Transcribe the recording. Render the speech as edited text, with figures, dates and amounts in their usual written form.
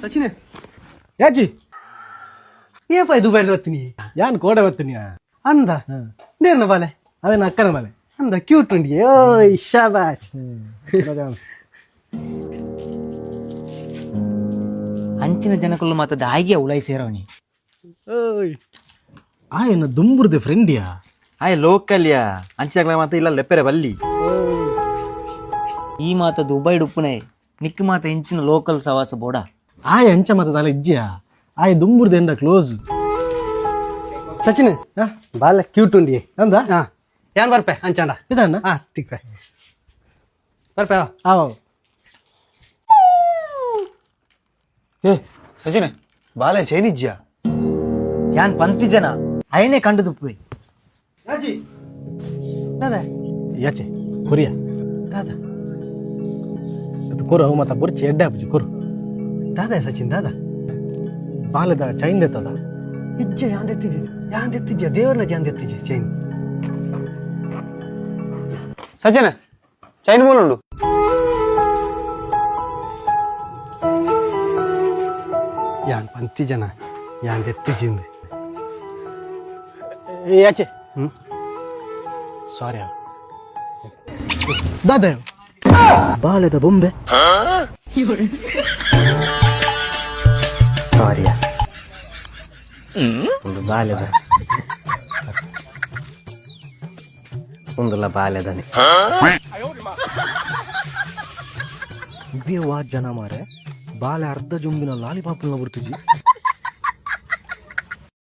ಸಚಿನ್. ಯಾಚಿ. ಏಪ ದುಬೈಡ್ ಬರ್ತೀನಿ? ಯಾನ್ ಕೋಡೆ ಬರ್ತೀನಿ. ಅಂದ ನೇರ್ನ ಬಾಲೆ? ಅವೇನ ಅಕ್ಕನ ಮಲೆ. ಅಂದ, ಕ್ಯೂಟ್ ಉಂಡಿ. ಓಯ್, ಶಾಬಾಷ್. ಅಂಚಿನ ಜನಕುಲು ಮಾತ ದಾಯಿಗೆ ಉಲೈ ಸೇರವನಿ. ಓಯ್. ಆಯನ ದುಂಬುರ್ದೆ ಫ್ರೆಂಡಿಯಾ? ಆಯ್ ಲೋಕಲ್ಯಾ, ಅಂಚಿನಾಗ್ಲ ಮಾತ ಇಲ್ಲ ಲೆಪ್ಪೆರೆ ಬಲ್ಲಿ. ಈ ಮಾತ ದುಬೈ ಉಪ್ಪುನೆ, ನಿಕ್ ಮಾತ ಇಂಚಿನ ಲೋಕಲ್ ಸವಾಸ ಬೋಡ. ಆಯ ಅಂಚ ಮಾತ ದಾಲ ಇಜ್ಜಿಯಾ, ಆಯ್ ದುಂಬುರ್ದೆ ಎಂಡ ಕ್ಲೋಸ್. ಸಚಿನ್, ಬಾಲೆ ಕ್ಯೂಟ್ ಉಂಡಿ. ಅಂದ. ಹಾ, ಯಾನ್ ಬರ್ಪೆ ಅಂಚಾಂಡ. ಇದಾನ. ಹಾ, ತಿಕ್ಕ ಬರ್ಪೆ. ಆವ. ಏ ಸಚಿನ್, ಬಾಲೆ ಚೈನಿಜ್ಯಾ? ಯಾನ್ ಪಂತಿ ಜನ ಅಯನೆ ಕಂಡು ತುಪ್ಪುವೆ. ರಾಜಿ ದಾದಾ. ಯಾಚೆ ಕೊರಿಯಾ. ದಾದಾ. ಅದು ಕೊರು, ಅವು ಮಾತ ಬೊರ್ಚಿ ಎಡ್ಡೆ ಆಪುಜಿ, ಕೊರು. ದಾದಾ ಸಚಿನ್, ದಾದಾ? ಬಾಲೆದ ಚೈನ್ ದೆತ್ತದ? ಇಜ್ಜೆ, ಯಾನ್ ದೆತ್ತಿಜೆ, ಯಾನ್ ದೆತ್ತಿಜೆ, ದೇವರನ ಜಾನ್ ದೆತ್ತಿಜೆ ಚೈನ್. ಸಚಿನ್, ಚೈನ್ ಮೂಲುಂಡು. ಯಾನ್ ಪಂತಿ ಜನ, ಯಾನ್ ದೆತ್ತಿಜಿಂದು. ಯಾಚೆ. ಹ್ಮ್. ಸಾರಿ. ದಾದಾ. ಬಾಲೆದ ಬೊಂಬೆ. ಸಾರಿಯಾ, ಒಂದು ಬಾಲ್ಯದ ಒಂದುಲ ಬಾಲ್ಯದನೆ. ವಾ ಜನ ಮಾರೆ, ಬಾಲೆ ಅರ್ಧ ಜುಂಬಿನ ಲಾಲಿಪಾಪುಲ್ನ ಬರ್ತುಜಿ.